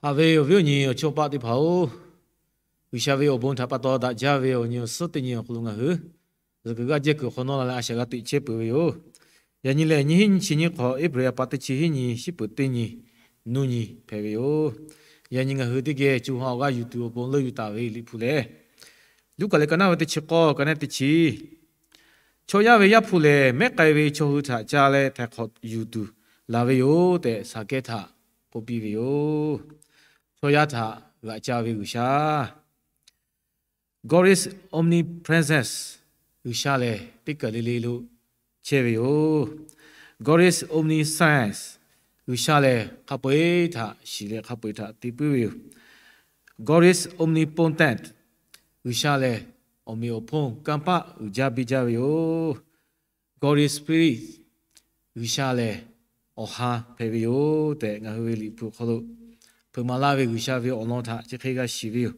Haꞈ ve awˬ viˉ awˬ nyi awˬ chawˇ paˆ teˇ hpaˍ-oˬ, G'uiˬsha ve awˬ bon htaꞈ pa taw daꞈ jaˇ ve awˬ nyi awˬ suhˉ teˇ nyi awˬ hk'aw lo ngaˬ hui zuhꞈ kuiˬ g'aˇ jehˇ kuiˬ awˬ hk'awꞈ nawˉ la leh a shaꞈ g'a teꞈ chehˇ peuˬ ve yoˬ. Yaꞈ nyi lehˬ, nyiˇ hinˉ nyiˇ chi nyiˇ hk'awꞈ, April ha pa teˇ chi hiˉ nyi, shiˉ peuˍ teˇ nyi, nuˇ nyi hpehꞈ ve yoˬ. Yaꞈ nyi ngaˬ hui teˇ geh co ha awˬ g'aˇ yuˬ tuˬ awˬ pon leuˆ yuˬ taˍ ve Liꞈ hpu lehˬ, Luˉkaꞈ leh ka naˉ ve teˇ chi k'awˇ, ka naˉ teˇ chi, Chaw yaˇ ve Yaˇ hpu lehˬ, mehˉ k'ai ve chaw hui htaꞈ ca leh htaiˍ hk'awꞈ yuˬ tuˬ laˬ ve yoˬ tehꞈ, Saˍkehˇ htaꞈ k'oˆ piˇ ve yoˬ. Chaw yaˇ htaꞈ g'aꞈ ca ve G'uiˬsha. God is omnipresence, G'uiˬsha lehˬ teˇ kaˬ le le lo chehˇ ve yoˬ. God is omniscience, G'uiˬsha lehˬ hk'a peu-eˬ htaꞈ shiˍ leh hk'a peu-eˬ htaꞈ te puiˉ ve yoˬ. God is omnipotent, G'uiˬsha lehˬ awˬ meꞈ awˬ hponˇ kanˇ paˆ uiˍ jaˇ biˇ jaˇ ve yoˬ. God is spirit, G'uiˬsha lehˬ awˬ ha hpehꞈ ve yoˬ tehꞈ, ngaˬ hui ve Liꞈ hpu hk'aw lo hpeuꞈ maˍ laˇ ve G'uiˬsha ve awˬ lawn htaꞈ chi hk'e g'a shiˍ ve yoˬ.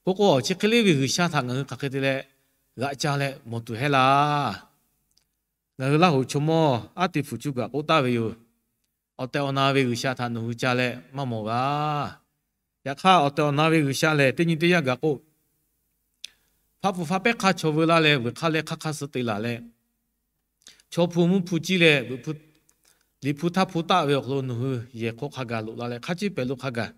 K'o k'o, chi hk'e le ve G'uiˬsha htaꞈ ngaˬ hui hk'aˬ hk'e te leh g'aꞈ ca leh mawˬ tuˬ hehˉ laˇ. Ngaˬ hui Laˇ hoꞈ chaw mawˇ aˉ te hpfuhˍ cuˇ kaꞈ k'oˆ taˍ ve yoˬ. Awˬ tehˬ awˬ na ve G'uiˬsha htaꞈ nawˬ hui ca leh maˇ mawˬ g'a. Yaꞈ hk'aˇ, awˬ tehˬ awˬ na ve G'uiˬsha lehˬ, teˇ nyi teˇ yanˇ gaˬ k'o, hpaˆ hpu hpaˆ pehˉ hk'aˇ chaw veu laˇ leh, veuꞈ hk'aˇ leh hk'aˇ hk'aˇ suh te laˬ leh, chaw hpu mvuhˇ hpu ciˇ leh, Liꞈ hpu htaˇ hpu taˆ ve awˬ hk'aw lo nawˬ hui yehˬ hk'aw hk'a gaˬ loꞈ la leh, hk'a ciˉ pehˍ lo hk'a gaˬ,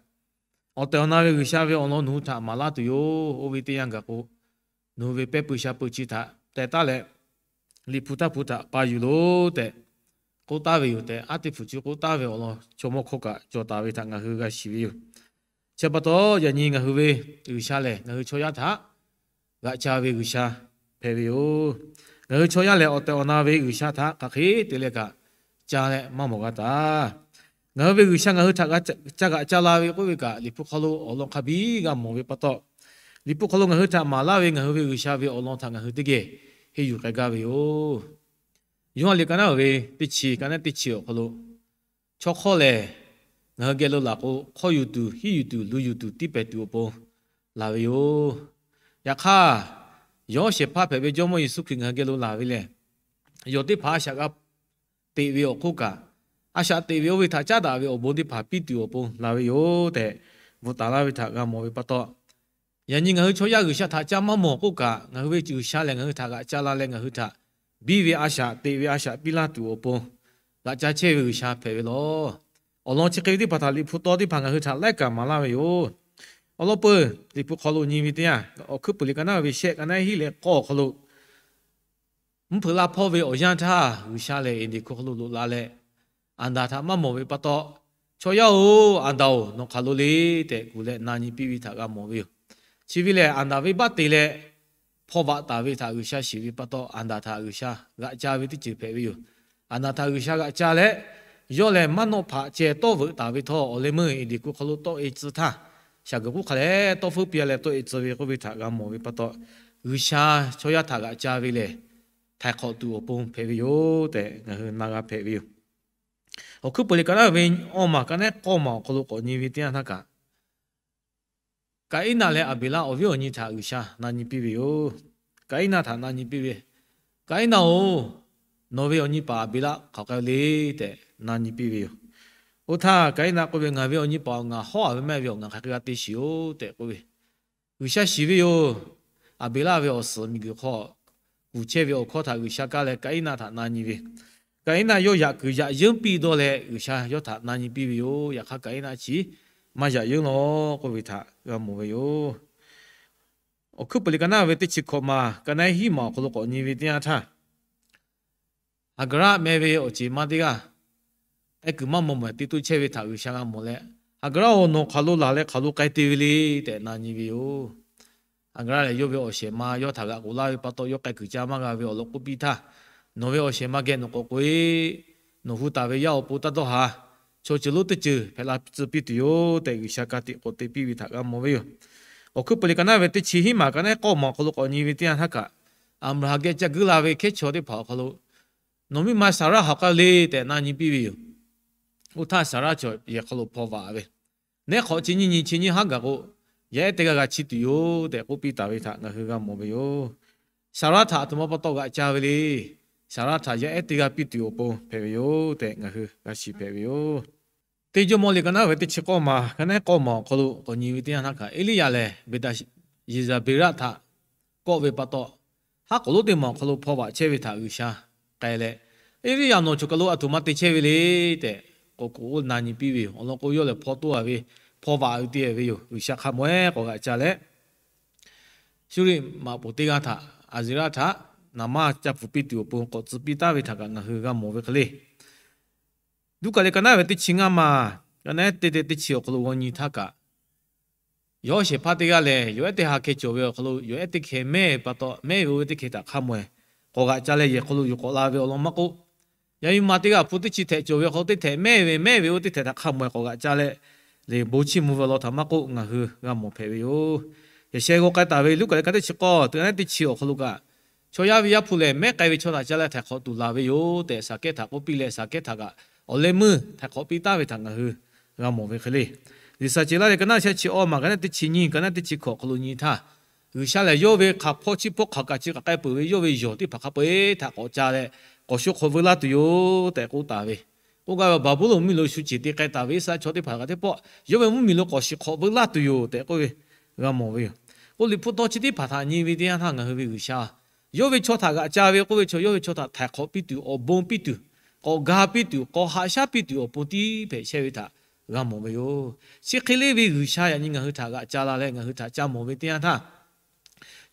awˬ tehˬ awˬ na ve G'uiˬsha ve awˬ lawn nawˬ hui htaꞈ maˍ laˇ tuˬ yoˬ. Oˇ ve teˇ yanˇ gaˬ k'o, nawˬ hui ve pehˇ pui sha pui chi htaꞈ teh taˉ leh, Liꞈ hpu htaˇ hpu htaꞈ pa yuˬ loˬ tehꞈ k'oˆ taˍ ve yoˬ tehꞈ, aˉ te hpfuhˍ cuˇ k'oˆ taˍ ve awˬ lawn chaw mawˇ hkawˇ kaꞈ cawˬ taˍ ve htaꞈ ngaˬ hui g'a shiˍ ve yoˬ. Chi pa taw, yaꞈ nyi ngaˬ hui ve G'uiˬsha lehˬ, ngaˬ hui chaw yaˇ htaꞈ g'aꞈ ca ve G'uiˬsha hpehꞈ ve yoˬ. Ngaˬ hui chaw yaˇ lehˬ, awˬ tehˬ awˬ na ve G'uiˬsha htaꞈ hk'aˬ hk'e te leh kaꞈ ca leh maˇ mawˬ g'a taˍ. Ngaˬ hui ve G'uiˬsha ngaˬ hui htaꞈ ca g'aꞈ ca la ve k'oˆ ve kaꞈ, Liꞈ hpu hk'aw lo awˬ lawn hk'a biˇ g'a mawˬ ve pa taw, Liꞈ hpu hk'aw lo ngaˬ hui htaꞈ maˍ laˇ ve ngaˬ hui ve G'uiˬsha ve awˬ lawn htaꞈ ngaˬ hui teˇ geh henˇ yuˬ k'ai gaˇ ve yoˬ. Yoˇhanˬ liꞈ ka naˉ ve teˇ chi, ka naˉ teˇ chi awˬ hk'aw lo, chaw hk'awˇ lehˬ, ngaˬ hui geh lo laˬ k'o, hk'awˇ yuˬ tuˬ, hiˉ yuˬ tuˬ, lu yuˬ tuˬ, tiˇ pehˍ tuˬ awˬ pon laˬ ve yoˬ. Yaꞈ hk'aˇ, yawˇ shehˍ hpaˇ hpehꞈ ve Jawˇmawˇ Yeˍsuˆ Hkriꞈ ngaˬ hui geh lo laˬ ve lehˬ, yawˬ teˇ hpaˍ a shaꞈ g'a teꞈ ve awˬ hk'oˆ kaꞈ, a shaꞈ teꞈ ve oˇ ve htaꞈ caˉ daꞈ ve awˬ bon teˇ hpaˍ piˇ tuˬ awˬ pon laˬ ve yoˬ tehꞈ, bvuhꞈ taˍ laˇ ve htaꞈ g'a mawˬ ve pa taw, yaꞈ nyi ngaˬ hui chaw yaˇ G'uiˬsha htaꞈ ca maˇ mawˬ k'oˆ kaꞈ, ngaˬ hui ve G'uiˬsha lehˬ ngaˬ hui htaꞈ g'aꞈ ca la leh ngaˬ hui htaꞈ biˇ ve a shaꞈ teꞈ ve a shaꞈ piˇ laˇ tuˬ awˬ pon g'aꞈ ca chehˇ ve G'uiˬsha hpehꞈ ve lawˬ. Awˬ lawn chi hk'e ve teˇ hpaˍ htaꞈ Liꞈ hpu tawˇ teˇ hpaˍ ngaˬ hui htaꞈ laiˉ kaꞈ maˍ laˇ ve yoˬ. Awˬ lawn peuˬ, Liꞈ hpu hk'aw lo nyi ve teˇ yanˇ, Awˬ hkuiˉ puiˍ liꞈ ka naˉ ve shehˆ, ka naˉ hiˉ leh k'awˇ awˬ hk'aw lo, mvuhˇ hpeuꞈ la hpawˇ ve awˬ yanˇ htaˇ, G'uiˬsha lehˬ Eˍdenˍ hkuˇ hk'aw lo loꞈ la leh, Aˍdanˍ htaꞈ maˇ mawˬ ve pa taw, Chaw yaˇ-oˬ, Aˍdanˍ-oˬ, nawˬ hk'aˬ lo le tehꞈ kuˬ leh na nyi piˇ ve htaꞈ g'a mawˬ ve yoˬ. Chi ve lehˬ, Aˍdanˍ venˇbaˆ te leh hpaw vaꞈ taˍ ve htaꞈ G'uiˬsha shiˍ ve pa taw, Aˍdanˍ htaꞈ G'uiˬsha g'aꞈ ca ve teˇ ceuˬ hpehꞈ ve yoˬ. Aˍdanˍ htaꞈ G'uiˬsha g'aꞈ ca leh, yawˇ lehˬ maˇ nawˆ hpaꞈ ceh tawˇ veuꞈ taˍ ve htawˇ, awˬ leh meuˇ Eˍdenˍ hkuˇ hk'aw lo tawˆ e tcuh htaˇ, shaˍ guiˬ k'oˆ hk'a leh tawˇ feuˉ piˇ leh tawˆ e tcuh ve k'oˆ ve htaꞈ g'a mawˬ ve pa taw, G'uiˬsha chaw yaˇ htaꞈ g'aꞈ ca ve lehˬ, htaiˍ hk'awꞈ tuˬ awˬ pon hpehꞈ ve yoˬ tehꞈ ngaˬ hui na g'a hpehꞈ ve yoˬ. Awˬ hkuiˉ puiˍ liꞈ ka naˉ ve awˇ maˬ, ka naˉ k'awˇ maˬ awˬ hk'aw lo k'awꞈ nyi ve teˇ yanˇ htaˇ kaꞈ, Kaˍiˉnaˆ leh Aˍbeˍlaˆ awˬ viˉ awˬ nyi htaꞈ G'uiˬsha na nyi piˇ ve yoˬ. Kaˍiˉnaˆ htaꞈ na nyi piˇ ve, Kaˍiˉnaˆ-oˬ, nawˬ ve awˬ nyi paˍ Aˍbeˍlaˆ hk'aˬ k'ai le tehꞈ na nyi piˇ ve yoˬ. Oˇ htaˇ Kaˍiˉnaˆ k'oˆ ve, Ngaˬ ve awˬ nyi paˍ-oˬ, ngaˬ hawˉ-a ve maˇ heˆ ve, ngaˬ hk'aˬ hk'e g'a te shiˍ-oˬ tehꞈ k'oˆ ve, G'uiˬsha shiˍ ve yoˬ. Aˍbeˍlaˆ ve awˬ suhˍ miˬguiˬ hk'aw kuˬ chehˇ ve awˬ hkawˇ htaꞈ G'uiˬsha kaˇ leh Kaˍiˉnaˆ htaꞈ na nyi ve, Kaˍiˉnaˆ yawˇ yaꞈ kuiˬ yaꞈ yeunˇ piˇ dawˇ leh G'uiˬsha yawˇ htaꞈ na nyi piˇ ve yoˬ. Yaꞈ hk'aˇ Kaˍiˉnaˆ chi maˇ yaꞈ yeunˇ law k'oˆ ve htaꞈ g'a mawˬ ve yoˬ. Awˬ hkuiˉ puiˍ liꞈ ka naˉ ve teˇ chi hkawꞈ maˬ, ka naˉ hiˉ maˬ awˬ hk'aw lo k'awꞈ nyi ve teˇ yanˇ htaˇ, Haˍgaˍraˆ meh ve awˬ ceˬ ma teˇ g'aˇ k'ai kuiˬ maˇ mawˬ mehˬ te toˇ chehˇ ve htaꞈ G'uiˬsha g'a mawˬ leh, Haˍgaˍraˆ-oˬ, nawˬ hk'aˬ lo laˬ leh hk'aˬ lo k'ai te ve le tehꞈ na nyi ve yoˬ. Haˍgaˍraˆ lehˬ, yawˇ ve awˬ shehˍ ma yawˇ htaꞈ g'aꞈ k'oˍ laˇ ve pa taw, yawˇ k'ai kuiˬ ca maˇ g'a ve awˬ lawn k'oˆ piˇ htaˇ, Nawˬ ve awˬ shehˍ ma geh nawˬ k'awꞈ k'oꞈ-e. Nawˬ hu taˍ ve yaˇ awˬ pon taˇ dawˇ haˍ. Chaw ceuˬ lonˉ teˇ ceuˬ hpehꞈ la tcuh piˇ tuˬ yoˬ tehꞈ, G'uiˬsha ka tiꞈ k'awꞈ te piˇ ve htaꞈ g'a mawˬ ve yoˬ. Awˬ hkuiˉ puiˍ liꞈ ka naˉ ve teˇ chi hiˉ maˬ, ka naˉ k'awˇ maˬ awˬ hk'aw lo k'awꞈ nyi ve teˇ yanˇ htaˇ kaꞈ, Aˍbraˍhanˍ geh ca guiˇ la ve hkehˉ chaw teˇ hpaˍ awˬ hk'aw lo, Nawˬ miˇ ma Saˍraˆ hk'aˬ k'ai le tehꞈ na nyi piˇ ve yoˬ. Oˇ htaˇ Saˍraˆ chaw yehˬ hk'aw lo hpaw vaꞈ ve, Neˉ hk'awꞈ chi nyiˇ nyi chi nyiˇ haˉ gaˬ k'o, yaˇ ehˉ teˇ g'aˇ g'a chiˇ tuˬ yoˬ tehꞈ k'oˆ piˇ taˍ ve htaꞈ ngaˬ hui g'a mawˬ ve yoˬ. Saˍraˆ htaꞈ aˬ htoꞈ ma pa taw g'aꞈ ca ve le. Saˍraˆ htaꞈ yaˇ ehˉ teˇ g'aˇ piˇ tuˬ awˬ pon hpehꞈ ve yoˬ tehꞈ ngaˬ hui g'a shiˍ hpehꞈ ve yoˬ. Teˇ Jawˇmawˇ liꞈ ka naˉ ve teˇ chi k'awˇ ma, ka naˉ k'awˇ ma awˬ hk'aw lo k'awꞈ nyi ve teˇ yanˇ htaˇ kaꞈ, Eˇliˇyaꞈ lehˬ Yeˍzaˍbeˍraˆ htaꞈ kawˆ ve pa taw, haˉ k'oˍ lonˉ teˇ maˬ awˬ hk'aw lo hpaw vaꞈ chehˇ ve htaꞈ G'uiˬsha k'ai leh, Eˇliˇyaꞈ nawˬ choˬ kaˬ lo aˬ htoꞈ ma te chehˇ ve le tehꞈ k'oˆ k'o, oˇ na nyi piˇ ve yoˬ. Awˬ lawn k'o, yawˇ lehˬ hpaw toˇ a ve, hpaw vaꞈ ve te ve yoˬ. G'uiˬsha hk'a mawˬ-eˬ k'awꞈ g'aꞈ ca leh, Suˇriˆ maꞈ poˍ teˇ g'aˇ htaꞈ, Aˍzeˍraˆ htaꞈ naˍ manˇ ca pfuhˍ piˇ tuˬ awˬ pon k'awꞈ tcuh piˇ taˍ ve htaꞈ kaꞈ ngaˬ hui g'a mawˬ ve hk'e le. Luˉkaꞈ liꞈ ka naˉ ve teˇ chi ngaˇ ma, ka naˉ teˇ teˇ teˇ chi awˬ hk'aw lo g'aw nyi htaˇ kaꞈ, yawˇ shehˍ hpaˇ teˇ g'aˇ lehˬ, yawˬ ehˉ teˇ ha hkeh cawˬ ve awˬ hk'aw lo yawˬ ehˉ teˇ hkeh mehˇ ve pa taw, mehˇ ve oˇ ve teˇ hkeh htaꞈ hk'a mawˬ-eˬ k'awꞈ g'aꞈ ca leh yehˬ hk'aw lo yuˬ k'awꞈ la ve awˬ lawn maˇ k'oˆ, yaꞈ nyi ma teˇ g'aˇ hpu teˇ chi htehꞈ cawˬ ve awˬ hk'aw lo teˇ htehꞈ mehˇ ve, mehˇ ve oˇ teˇ htehꞈ htaꞈ hk'a mawˬ-eˬ k'awꞈ g'aꞈ ca leh, lehˬ bon chiˇ mvuh ve awˬ lawn htaꞈ maˇ k'oˆ ngaˬ hui g'a mawˬ hpehꞈ ve yoˬ. Yaꞈ sheh g'aw k'ai taˍ ve Luˉkaꞈ liꞈ ka teˇ chi k'awˇ, teˇ g'aˇ teˇ chi awˬ hk'aw lo kaꞈ, chaw yaˇ ve Yaˇ hpu lehˬ, mehˉ k'ai ve chaw htaꞈ ca leh htaiˍ hk'awꞈ tuˬ laˬ ve yoˬ tehꞈ, Saˍkehˇ htaꞈ k'oˆ piˇ leh, Saˍkehˇ htaꞈ kaꞈ awˬ leh meuˇ htaiˍ hk'awꞈ piˇ taˍ ve htaꞈ ngaˬ hui g'a mawˬ ve hk'e le. Liꞈ saˍ ceˬ laˇ ve ka naˉ sheh chi awˇ ma, ka naˉ teˇ chi nyiˇ, ka naˉ teˇ chi hkawꞈ awˬ hk'aw lo nyi htaˇ, G'uiˬsha lehˬ yawˇ ve hk'aˬ hpawˇ chi hpawˇ hk'aˬ kaꞈ chi kaꞈ k'ai peuˬ ve yawˇ ve yawˬ teˇ hpaˍ hk'a peu-eˬ htaꞈ k'awꞈ ca leh, k'awꞈ shu hk'awꞈ veu laˇ tuˬ yoˬ tehꞈ k'oˆ taˍ ve. K'oˆ gaˇ ve, Baˍbuˍlonˍ mvuhˇmiˬ lo shu ceˬ te k'ai taˍ ve Iˉsaˍreˍlaˆ chaw teˇ hpaˍ kaꞈ teˇ pawˆ yawˇ ve mvuhˇmiˬ lo k'awꞈ shiˍ hk'awꞈ veu laˇ tuˬ yoˬ tehꞈ k'oˆ ve g'a mawˬ ve yoˬ. K'o, Liꞈ hpu taw chi teˇ hpaˍ htaꞈ nyi ve teˇ yanˇ htaˇ ngaˬ hui ve G'uiˬsha, yawˇ ve chaw htaꞈ g'aꞈ ca ve k'oˆ ve chaw, yawˇ ve chaw htaꞈ htaiˍ hk'awꞈ piˇ tuˬ, awˬ bon piˇ tuˬ, k'awꞈ ga piˇ tuˬ, k'awꞈ haꞈ shaˉ piˇ tuˬ awˬ pon tiˉ hpehꞈ chehˇ ve htaꞈ g'a mawˬ ve yoˬ. Chi hk'e le ve G'uiˬsha yaꞈ nyi ngaˬ hui htaꞈ g'aꞈ ca la leh ngaˬ hui htaꞈ ca mawˬ ve teˇ yanˇ htaˇ,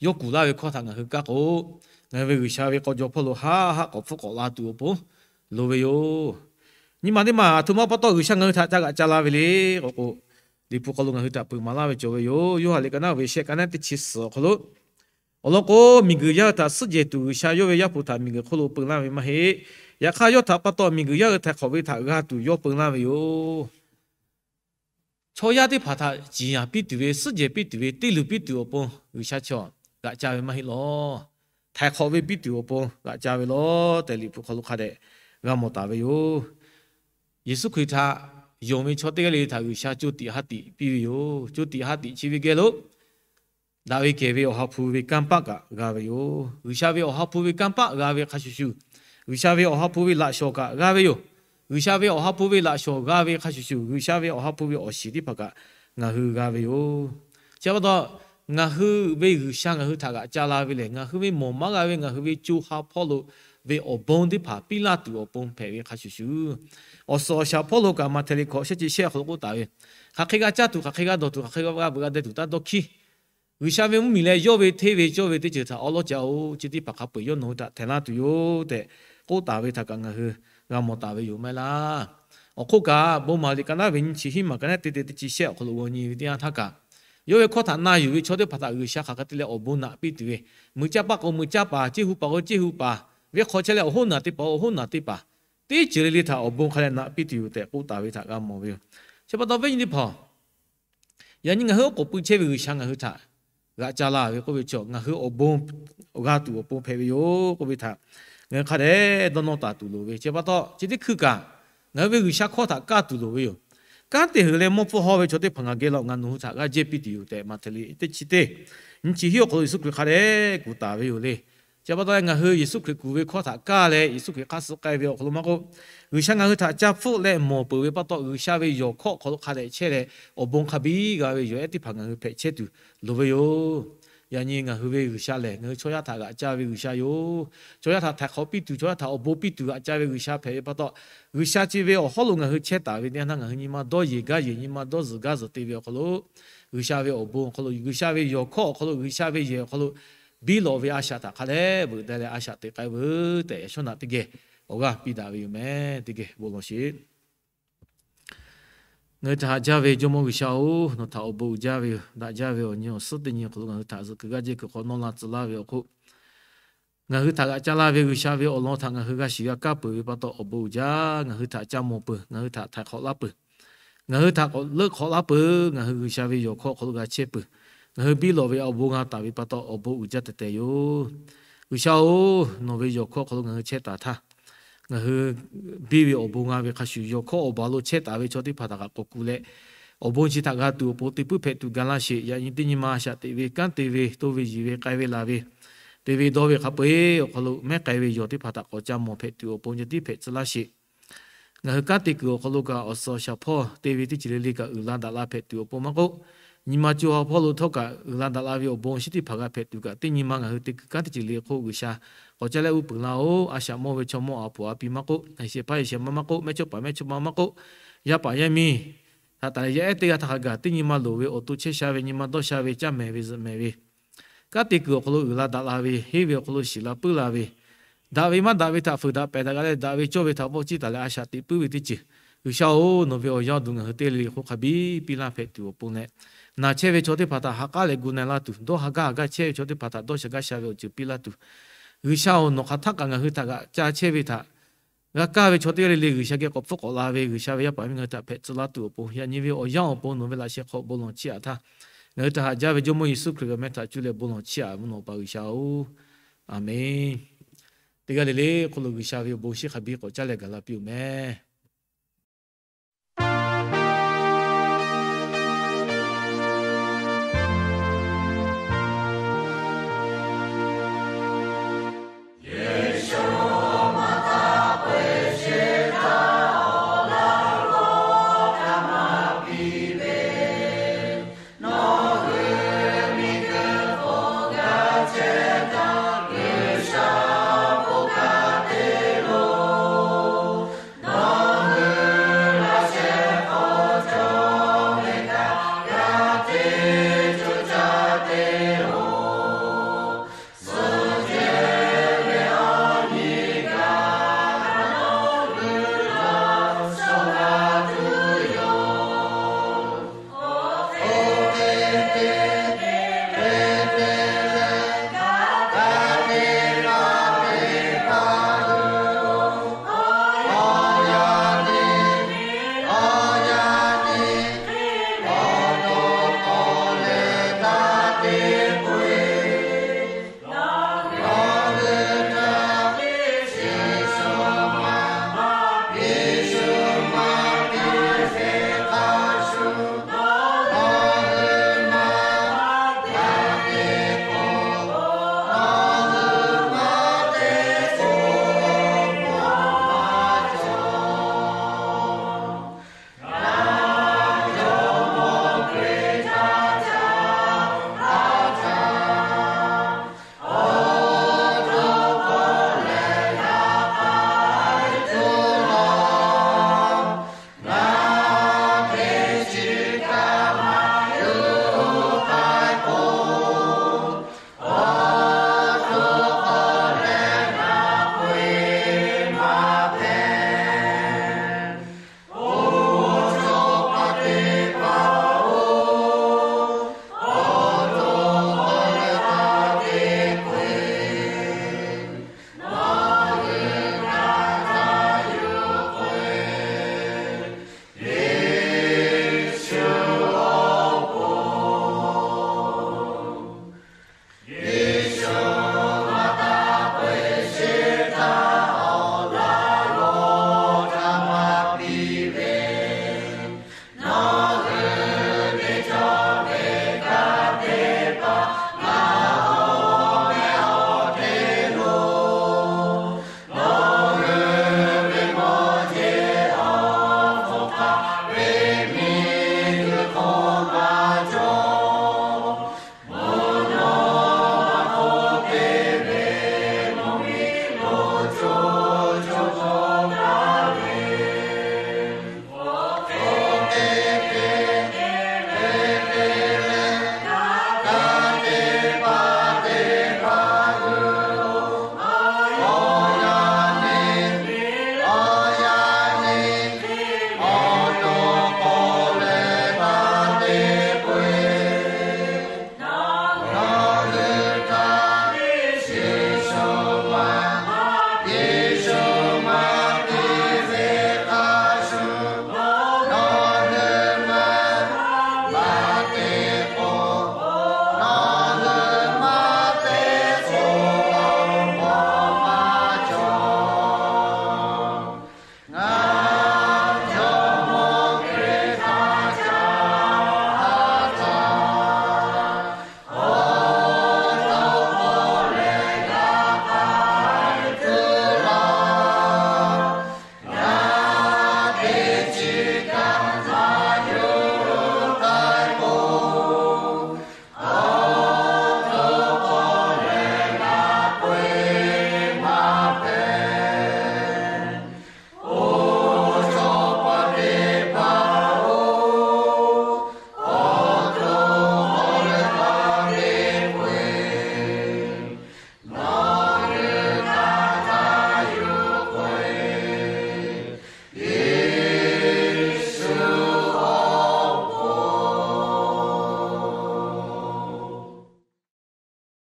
yawˇ kuˬ laˇ ve hkawˇ htaꞈ ngaˬ hui kaˇ k'o, ngaˬ hui ve G'uiˬsha ve k'aw jaw hpawˇ lo haˆ haˆ k'awꞈ hpfuhˆ k'awꞈ la tuˬ awˬ pon loˍ ve yoˬ. Nyi ma teˇ maˬ aˬ htoꞈ ma pa taw G'uiˬsha ngaˬ hui htaꞈ ca g'aꞈ ca la ve le k'o k'o, Liꞈ hpu hk'aw lo ngaˬ hui htaꞈ peuˬ maˍ laˇ ve cawˬ ve yoˬ. Yoˇhanˬ liꞈ ka naˉ ve shehˆ, ka naˉ teˇ chi suhˍ awˬ hk'aw lo, awˬ lawn k'o, miˬguiˬ yaˇ hui htaꞈ suhˉ jehˬ tuˬ G'uiˬsha yawˇ ve Yaˇ hpu htaꞈ miˬguiˬ hk'oˆ lo peu laˇ ve maˇ heˆ. Yaꞈ hk'aˇ, yawˇ htaꞈ pa taw miˬguiˬ yaˇ hui htaiˍ hk'awꞈ ve htaꞈ g'a tuˬ yawˇ peu laˇ ve yoˬ. Chaw yaˇ teˇ hpaˍ htaꞈ ciˍ yanˍ piˇ tuˬ ve, suhˉ jehˬ piˇ tuˬ ve, teˇ luˬ piˇ tuˬ awˬ pon G'uiˬsha chaw g'aꞈ ca ve maˇ heˆ lawˬ. Htaiˍ hk'awꞈ ve piˇ tuˬ awˬ pon g'aꞈ ca ve lawˬ tehꞈ, Liꞈ hpu hk'aw lo hk'a dehꞈ g'a mawˬ taˍ ve yoˬ. Yeˍsuˆ Hkriꞈ htaꞈ yonˍ ve chaw teˇ g'aˇ le le htaꞈ G'uiˬsha co tiꞈ ha tiꞈ piˇ ve yoˬ. Co tiꞈ ha tiꞈ chi ve geh lo daꞈ ve kehˬ ve Awˬ ha hpu ve kanˇ paˆ kaꞈ g'a ve yoˬ. G'uiˬsha ve Awˬ ha hpu ve kanˇ paˆ g'a ve hk'a shuˍ shuˍ, G'uiˬsha ve Awˬ ha hpu ve laꞈ shawnˍ kaꞈ g'a ve yoˬ. G'uiˬsha ve Awˬ ha hpu ve laꞈ shawnˍ g'a ve hk'a shuˍ shuˍ, G'uiˬsha ve Awˬ ha hpu ve awˬ shiˍ teˇ hpaˍ kaꞈ ngaˬ hui g'a ve yoˬ. Chi pa taw, ngaˬ hui ve G'uiˬsha ngaˬ hui htaꞈ g'aꞈ ca la ve lehˬ, ngaˬ hui ve mawˬ maˇ g'a ve ngaˬ hui ve co ha hpawˇ lo ve awˬ bon teˇ hpaˍ piˇ laˇ tuˬ awˬ pon hpehꞈ ve hk'a shuˍ shuˍ, awˬ suhˍ awˬ shaˍ hpawˇ lo kaꞈ Maꞈhtehˍ liꞈ hkawꞈ shehˆ chi shehˆ awˬ hk'aw lo k'oˆ taˍ ve, hk'aˬ hk'e g'a caˇ tuˬ, hk'aˬ hk'e g'a dawˬ tuˬ, hk'aˬ hk'e g'a veuꞈ g'a deh tuˬ taˇ dawˇ hkiˇ. G'uiˬsha ve mvuhˇmiˬ leh yawˇ ve hteˇ ve cawˇ ve teˇ ceuˬ htaꞈ awˉ lawˉ ca-oˬ. Chi teˇ hpaˍ hk'a peu-eˬ yawˇ nawˬ hui htaꞈ htehꞈ laˇ tuˬ yoˬ tehꞈ k'oˆ taˍ ve htaꞈ kaꞈ ngaˬ hui g'a mawˬ taˍ ve yoˬ maˇ heˆ laˇ. Awˬ hk'oˆ kaꞈ, bon maˍ liꞈ ka naˉ ve nyiˇ chi hiˉ maˬ, ka naˉ teˇ te teˇ chi shehˆ awˬ hk'aw lo g'aw nyi ve teˇ yanˇ htaˇ kaꞈ, yawˇ ve hkawˇ htaꞈ na yuˬ ve chaw teˇ hpaˍ htaꞈ G'uiˬsha hk'aˬ hk'e te leh awˬ bon naꞈ piˇ tuˬ ve, mui caˇ paˆ k'o mui caˇ paˍ, ceˇ hu paˍ k'o ceˇ hu paˍ, venˇ hk'aw chehˇ leh awˬ hoˉ naˬ teˇ paˍ, awˬ hoˉ naˬ teˇ paˍ, teˇ ceuˬ le le htaꞈ awˬ bon hk'a leh naꞈ piˇ tuˬ yoˬ tehꞈ k'oˆ taˍ ve htaꞈ g'a mawˬ ve yoˬ. Chi pa taw, viˉ nyi teˇ hpaˍ, yaꞈ nyi ngaˬ hui oˉ k'oˍ pui chehˇ ve G'uiˬsha ngaˬ hui htaꞈ g'aꞈ ca la ve k'oˆ ve chaw, ngaˬ hui awˬ bon g'a tuˬ awˬ pon hpehꞈ ve yoˬ k'oˆ ve htaꞈ ngaˬ hui hk'a dehꞈ dawˇ nawˇ taˍ tuˬ loˍ ve. Chi pa taw, chi teˇ hkui kaꞈ ngaˬ hui ve G'uiˬsha hkawˇ htaꞈ kaˇ tuˬ loˍ ve yoˬ. Kanˉ te heuˬ leh mawˇ hpfuhˇ hawˇ ve chaw teˇ hpaˍ ngaˬ geh law, ngaˬ nawˬ hui htaꞈ g'aˇ jehˇ piˇ tuˬ yoˬ tehꞈ, Maꞈhtehˍ liꞈ teˇ chi teˇ nyiˇ chi hiˉ awˬ hk'aw lo Yeˍsuˆ Hkriꞈ hk'a dehꞈ kuˬ taˍ ve yoˬ le. Chi pa taw, ngaˬ hui Yeˍsuˆ Hkriꞈ kuˬ ve hkawˇ htaꞈ kaˇ leh Yeˍsuˆ Hkriꞈ hk'aˇ suh k'ai ve awˬ hk'aw lo maˇ k'oˆ, G'uiˬsha ngaˬ hui htaꞈ ca hpfuhˆ leh mawˬ peuˬ ve pa taw, G'uiˬsha ve yawˬ hkawˇ awˬ hk'aw lo hk'a dehꞈ chehˇ leh awˬ bon hk'a biˇ g'a ve yawˬ ehˉ teˇ hpaˍ ngaˬ hui hpehꞈ chehˇ tuˬ loˍ ve yoˬ. Yaꞈ nyi ngaˬ hui ve G'uiˬsha lehˬ, ngaˬ hui chaw yaˇ htaꞈ g'aꞈ ca ve G'uiˬsha yoˬ. Chaw yaˇ htaꞈ htaiˍ hk'awꞈ piˇ tuˬ, chaw yaˇ htaꞈ awˬ bon piˇ tuˬ g'aꞈ ca ve G'uiˬsha hpehꞈ ve pa taw, G'uiˬsha chi ve awˬ hawˉ lo ngaˬ hui chehˇ taˍ ve teˇ yanˇ htaˇ, ngaˬ hui nyi ma dawˇ yeˬ gaˇ yeˬ, nyi ma dawˇ zuhˬ gaˇ zuhˬ te ve awˬ hk'aw lo, G'uiˬsha ve awˬ bon awˬ hk'aw lo, G'uiˬsha ve yawˬ hkawˇ awˬ hk'aw lo, G'uiˬsha ve yehˬ awˬ hk'aw lo biˇ lawꞈ ve a shaꞈ htaꞈ hk'a dehꞈ veuꞈ deh leh a shaꞈ teꞈ k'ai veuˬ tehꞈ, yaꞈ shawˉ naꞈ teˇ geh awˬ g'aˇ piˇ daꞈ ve yoˬ meh. Teˇ geh bon lawˬ sheˍ. Ngaˬ hui htaꞈ haꞈ jaˇ ve Jawˇmawˇ G'uiˬsha-oˬ, nawˬ htaꞈ awˬ bon uiˍ jaˇ ve yoˬ. Daꞈ jaˇ ve awˬ nyi awˬ suhˉ teˇ nyi awˬ hk'aw lo ngaˬ hui htaꞈ zuhꞈ kuiˬ g'aˇ jehˇ kuiˬ hk'awꞈ nawˇ la tcuh laˇ ve awˬ hk'oˆ, ngaˬ hui htaꞈ g'aꞈ ca laˇ ve G'uiˬsha ve awˬ lawn htaꞈ ngaˬ hui g'a shiˍ g'a kaˇ peuˬ ve pa taw awˬ bon uiˍ jaˇ. Ngaˬ hui htaꞈ ca mawˬ peuˬ, ngaˬ hui htaꞈ htaiˍ hk'awꞈ laˇ peuˬ, ngaˬ hui htaꞈ k'awꞈ leuˆ hk'awꞈ laˇ peuˬ. Ngaˬ hui G'uiˬsha ve yawˬ hkawˇ awˬ hk'aw lo g'a chehˇ peuˬ. Ngaˬ hui biˇ lawꞈ ve awˬ bon g'a taˍ ve pa taw awˬ bon uiˍ jaˇ tehꞈ tehꞈ yoˬ. G'uiˬsha-oˬ, nawˬ ve yawˬ hkawˇ awˬ hk'aw lo ngaˬ hui chehˇ taˍ htaˇ, ngaˬ hui biˇ ve awˬ bon g'a ve hk'a shuˍ, yawˬ hkawˇ awˬ baˬ lo chehˇ taˍ ve chaw teˇ hpaˍ htaꞈ kaꞈ k'awꞈ kuˬ leh, awˬ bon chi htaꞈ g'a tuˬ awˬ pon te puiˉ hpehꞈ tuˬ ga laˇ sheˍ. Yaꞈ nyi teˇ nyi ma a shaꞈ teꞈ ve, kanˉ te ve, to ve yiˬ ve, k'ai ve laˬ ve, te ve dawˇ ve hk'a peu-eˬ awˬ hk'aw lo mehˉ k'ai ve yawˬ teˇ hpaˍ htaꞈ k'awꞈ ca mawˬ hpehꞈ tuˬ awˬ pon ceh tiˉ hpehꞈ tcuh laˇ sheˍ. ngaˬ hui kanˉ te kuiˬ awˬ hk'aw lo kaꞈ awˬ suhˍ awˬ shaˍ hpawˇ te ve teˇ ceuˬ le le kaꞈ uiˍ la daꞈ la hpehꞈ tuˬ awˬ pon maˇ k'oˆ, nyi ma co ha hpawˇ lo htawˇ kaꞈ uiˍ la daꞈ la ve awˬ bon awˬ shinˉ teˇ hpaˍ g'a hpehꞈ tuˬ kaꞈ, teˇ nyi ma ngaˬ hui te kuiˬ kanˉ teˇ ceuˬ le le hk'oˆ G'uiˬsha k'awꞈ caˇ leh uˉ peunˍ laˇ-oˬ. A shaꞈ mawˇ ve chaw mawˇ a poˍ a pi maˇ k'oˆ, a shehˍ hpaˇ yehˬ shehˍ ma maˇ k'oˆ, mehˇchawˇpaˍ mehˇchawˇma maˇ k'oˆ, yaˇ paˍ yaˇ miˇ htaꞈ taˍ leh yaˇ ehˉ teˇ g'aˇ htaˇ hk'a gaˬ teˇ nyi ma loˍ ve awˬ to chehˇ sha ve, nyi ma dawˇ sha ve, caˇ mehˍ ve zuhꞈ mehˍ ve, kanˉ te kuiˬ awˬ hk'aw lo uiˍ la daꞈ la ve, henˇ ve awˬ hk'aw lo shiˍ la puiˉ la ve, daꞈ ve maˇ daꞈ ve htaꞈ fuiˍ daꞈ pehˬ daꞈ g'a leh, daꞈ ve cawˇ ve htaꞈ vawˆ ciˇ taˍ leh a shaꞈ teꞈ puiˉ ve teˇ ceuˬ, G'uiˬsha-oˬ, nawˬ ve awˬ yanˇ awˬ duˬ ngaˬ hui teˇ g'aˇ le le hk'oˆ hk'a biˇ piˇ laˇ hpehꞈ tuˬ awˬ pon leh, naˬ chehˇ ve chaw teˇ hpaˍ htaꞈ ha k'aˉ leh gu na-e laˇ tuˬ, dawˇ ha gaˇ ha gaˇ chehˇ ve chaw teˇ hpaˍ htaꞈ dawˇ sha gaˇ sha ve awˬ ceuˬ piˇ laˇ tuˬ, G'uiˬsha-oˬ, nawˬ hk'aˬ htaˆ kaꞈ ngaˬ hui htaꞈ g'aꞈ ca chehˇ ve htaꞈ g'a kaˇ ve chaw teˇ g'aˇ le le G'uiˬsha geh k'awꞈ hpfuhˆ k'awꞈ la ve, G'uiˬsha ve yaˇ paˍ miˇ ngaˬ hui htaꞈ hpehꞈ tcuh laˇ tuˬ awˬ pon, yaꞈ nyi ve awˬ yanˇ awˬ pon nawˬ ve laꞈ sheh hk'aw bon lawˬ chiˇ aꞈ htaˇ, ngaˬ hui htaꞈ haꞈ jaˇ ve Jawˇmawˇ Yeˍsuˆ Hkriꞈ ve mehˆ htaꞈ cuˇ leh bon lawˬ chiˇ aꞈ, mvuhˇ naw pa G'uiˬsha-oˬ, Aˍmenˍ. Teˇ g'aˇ le le hk'oˆ lo G'uiˬsha ve awˬ bon shinˉ hk'a biˇ k'awꞈ caˇ leh gaˬ la piˇ-oˬ mehˍ.